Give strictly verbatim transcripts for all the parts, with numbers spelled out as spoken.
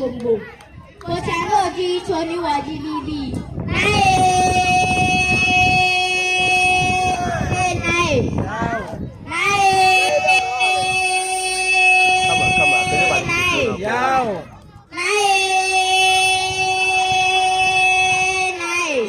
Bosombo. Otsɛ nɔ ji tso ni wɔji nibii. Naa ee, ee, naa ee. Naa ee, ee, naa ee. Naa ee, naa ee.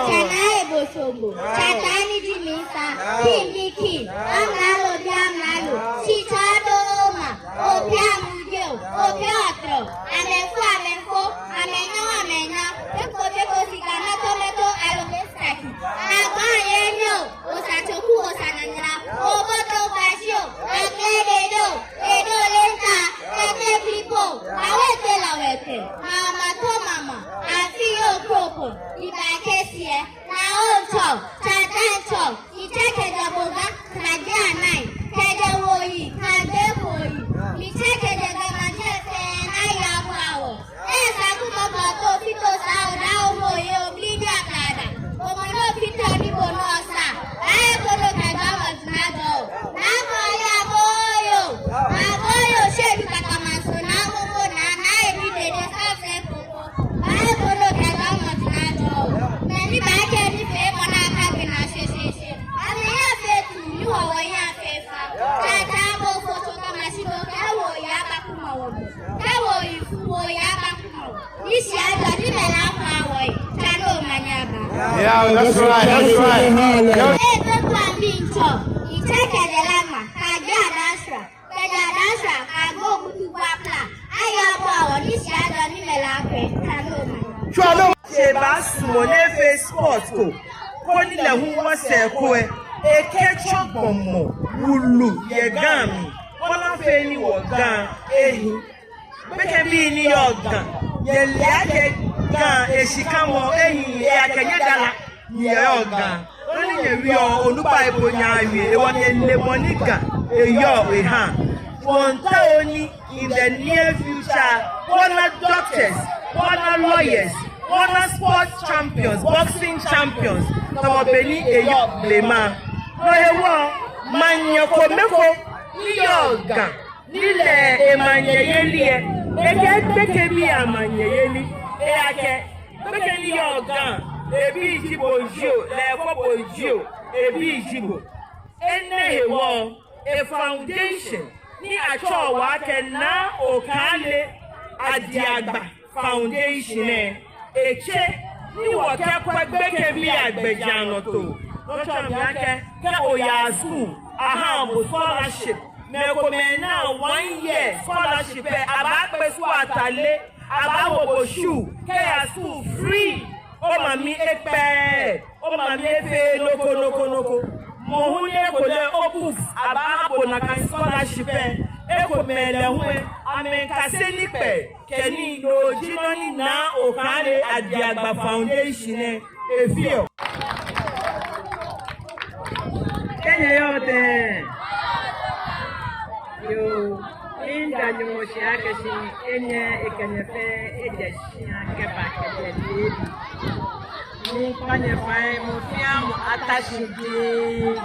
Tsɛ Naa ee Bosombo. Tsɛ Tani ji mi sa. King bi king. Amralo bi amralo. Shitsɔɔdoma. Obi amujeo. Obi ɔtrɔ. Amɛfo amɛfo. Amɛnyɔ amɛnyɔ. Peko peko siga mɛto mɛto aloo mɛsaki. Agba yɛ nyɔ. Osa tsoku osa nanyara. Oboto bashio. Akle dedo. Edo lenta. Kete pipo. Awete lawete. Mama to mama. Afi yo kropo. Iba kesie. Na onto. Tadanto. Mitsɛ kɛjɛ Boga, kɛjɛ Anai, kɛjɛ Woyi, kɛjɛ Koyi. Mitsɛ kɛjɛ Ga maji fɛɛ, naa yabua wɔ. Esa kumɔ bɔ to fito sa o da o mo ye o bli di ablada. Omɔ nɔ fito ni bo nɔ sa. Aye kodo kɛjɛ mɔ jina jɔ. Naa ko ya bo yo. Naa bo yo shedu kata maso naa mo mo naa naa ebi dede sa fɛɛ ko. Baa eko nɔ kɛjɛ mɔ jina jɔ. Mɛi ni baakɛ nifeemɔ naa kagbe naa shesheshe. Amɛya fee tu ni wɔ wɔya fee fa. Tata bo fo tso kama shi do kɛ wɔ ya ba kuma wɔ mɔ. Kɛ wɔ yi fu wɔ ya ba kuma wɔ. Ni shi ajɔ ni mɛ la fa wɔ yi. Tsa no manya ba. Yeah, that's right, that's right. Ee, to kwa mi ntsɔ. Mitsɛ kɛjɛ Lama. Kagbe Adasra. Kɛjɛ Adasra, Kagbo, Kutu, Kwapla, aya bɔ wɔ ni shi ajɔ ni mɛ la fee, tsa no manya. Tswa no. Tsɛ baasumɔ ni efee sport ko, koni lɛ hu wɔsɛɛ ko lɛ, ekɛtsɔ gbɔmɔ wulu yɛ Ga mli, koni afee ni wɔ Ga ehi. Gbekɛbii ni yɔɔ Ga, nyɛle akɛ Ga eshikamɔ ehi, eyɛ akɛ nyɛ dala ni yɔɔ Ga. Nɔ ni nyɛwieɔ, onukpai po nyɛɛɛ awie, ewɔ nyɛle bɔ ni Ga eyɔɔ eha. Wɔmiitao ni in the near future, wɔna doctors, wɔna lawyers, wɔna sports champions, boxing champions, tamɔ bɔ ni eyɔɔ blema. No hewɔ, manyɛ kome ko ni yɔɔ Ga, ni lɛ emanyɛyeli lɛ, ekɛɛ gbekɛbii amanyɛyeli, eyakɛɛ gbekɛ ni yɔɔ Ga, ebi ji bo jio, lɛ efɔ bo jio, ebi ji bo. Enɛ hewɔ, e foundation ni atsɛɔ lɛ akɛ Naa Okailey Adiagba Foundation lɛ, etsɛ ni wɔkɛkwɛ gbekɛbii agbɛjianɔtoo. No tsɔɔ mi akɛ, kɛ oyaa school, ahaa bo scholarship. Mɛi komɛi naa one year scholarship lɛ, abaakpɛ school atale, abaawo bo shoe, kɛya school free. Omami ekpɛɛɛ, omami efeee nɔ ko nɔ ko nɔ ko. Mɔ hu ni ekolɛ opus, abaaha bo nakai scholarship lɛ. Ekomɛi lɛ hu lɛ, amɛkase nikpɛɛ kɛ nii. No ji nɔ ni Naa Okailey Adiagba Foundation lɛ efeɔ. Kɛ nyɛyɔɔ tɛŋŋ? Yoo, miida Nyɔŋmɔ shi akɛ shi enyɛ ekɛ nyɛ fɛɛ ejɛ shia kɛba kɛjɛ leebi. Miikpa nyɛ fai, mɔ fɛɛ mɔ ata shi dii.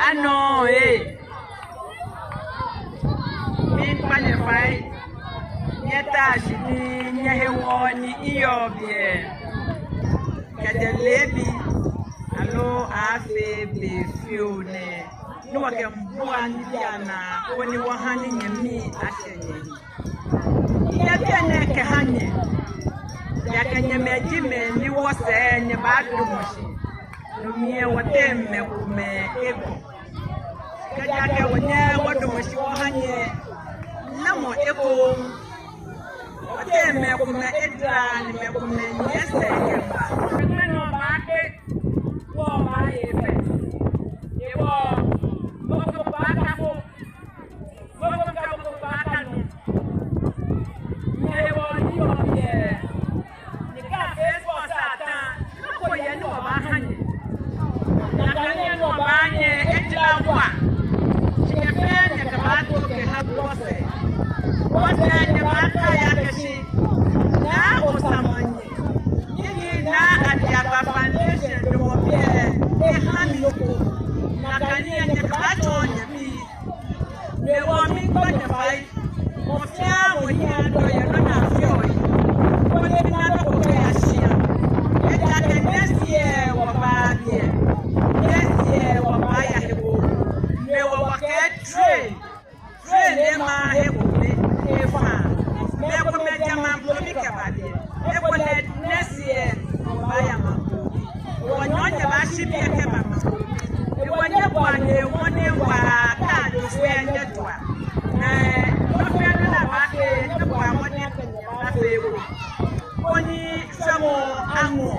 Anɔɔ ee. Miikpa nyɛ fai, nyɛta shi ni nyɛhe wɔ ni miyɔɔ biɛ. Kɛjɛ leebi, aloo aaafee be fioo nɛɛ, ni wɔkɛbua nibii anaa, koni wɔha ni nyɛmii ashɛ nyɛhe. Miya biɛ nɛɛ kɛha nyɛ, ejaakɛ nyɛmɛi ji mɛi ni wɔsɛɛ nyɛbaadamɔ shi. No mli lɛ wɔteŋ mɛi komɛi egbo. Kɛji akɛ wɔnyɛɛɛ wɔdamɔ shi wɔha nyɛ, namɔ ekoŋŋ? Wɔteŋ mɛi komɛi edara ni mɛi komɛi nyiɛ sɛɛ kɛba. Mɛi nɔ baakpe, wɔbaaye fɛɛ. Ewɔ, mɔ ko baakafo. Mɔ ko ka mɔ ko baakanu. Nyɛ hewɔ ni yɔɔ biɛ. Ni kɛ afee fɔ sa ta, nɔ ko yɛ ni wɔbaaha nyɛ. Nakai ni wɔbaaha nyɛ, ejila wa. Shi nyɛ fɛɛ nyɛkɛbaato kɛha wɔsɛɛ. Wɔsɛɛ nyɛbaata ya kɛshi. Naa Osamanyɛ. Nii ni Naa Adiagba Foundation damɔ biɛ, eha mi nɔ ko. Nakai ni nyɛkɛbaatsɔɔ nyɛmii. Mɛi wɔ miikpa nyɛ fai. Mɔ fɛɛ Shi biɛ kɛba. Ewɔ nyɛbua nyɛ mɔdɛŋ waa kɛ ajɔ fɛɛ nyɛjɔa. Ni nɔ fɛɛ nɔ ni abaafee, nyɛbua mɔdɛŋ kɛ nyɛbaafee eko. Koni shwɛmɔ aŋɔ.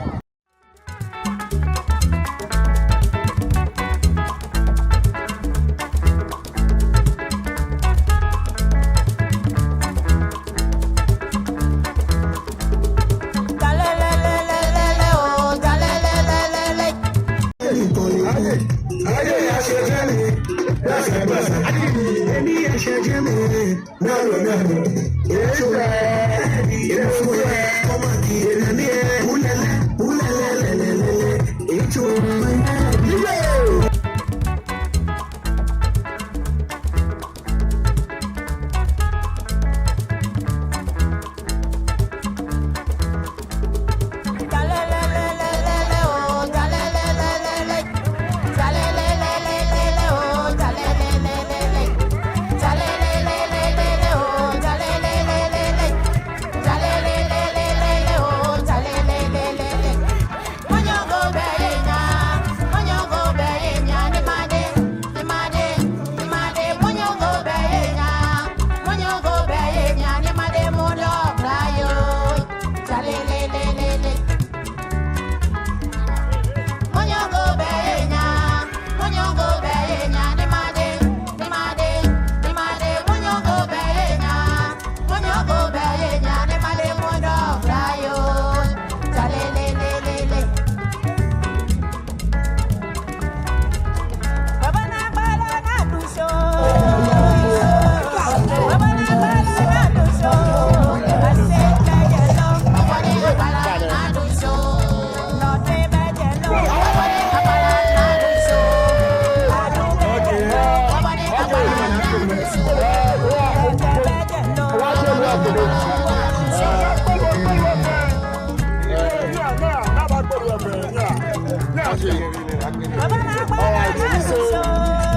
All right, so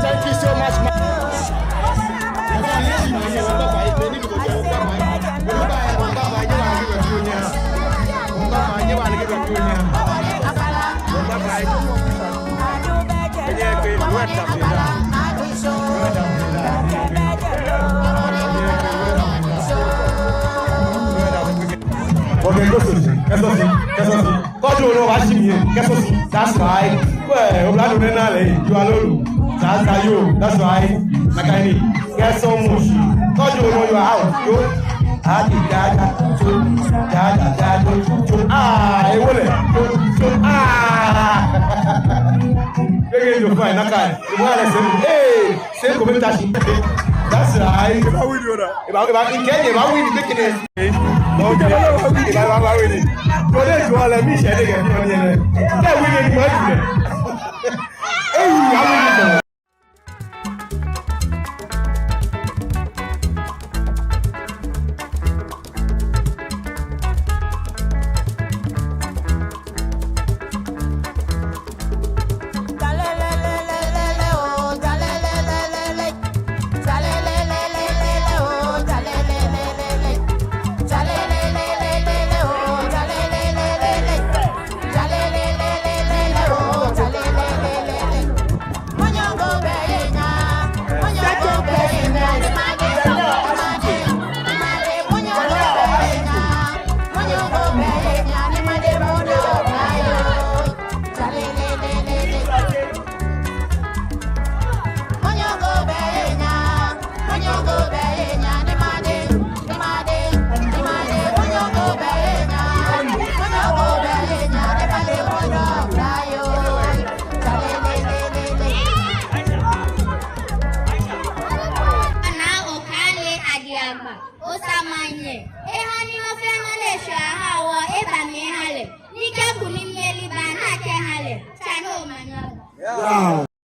thank you so much, ma. Okay, kɛsɔsi, kɛsɔsi, kɛsɔsi. Kɔju nɔ wa shi mi yɛ, kɛsɔsi. That's right. Well, oblanyo nɛɛ naa lɛ, you are alone. That's how you. That's right. Nakai ni. Get some mushi. Kɔju nɔ, you are out. Yo. Adi dada. So. Dada dada. So. Ah, ewole. So. So. Ah. Gege yo fine, nakai. Ewole se. Hey, se ko bɛ ta shi. That's right. Eba win yo na. Eba, eba, in kɛjɛ, eba win ni kɛkɛ. Okay. Eba, eba, eba win ni. Kɔju nɔ lɛ mi sɛ de kɛ fi ni lɛ. Kɛ win ni ma ju lɛ. Hey, eba win ni. Ana Okale Adiama, Osamanye, eha ni nɔ fɛɛ nɔ ni eshwɛ aha wɔ, eba mli eha lɛ. Ni kɛ kunimyeli ba, ni akɛha lɛ. Tswa ni omanye aba.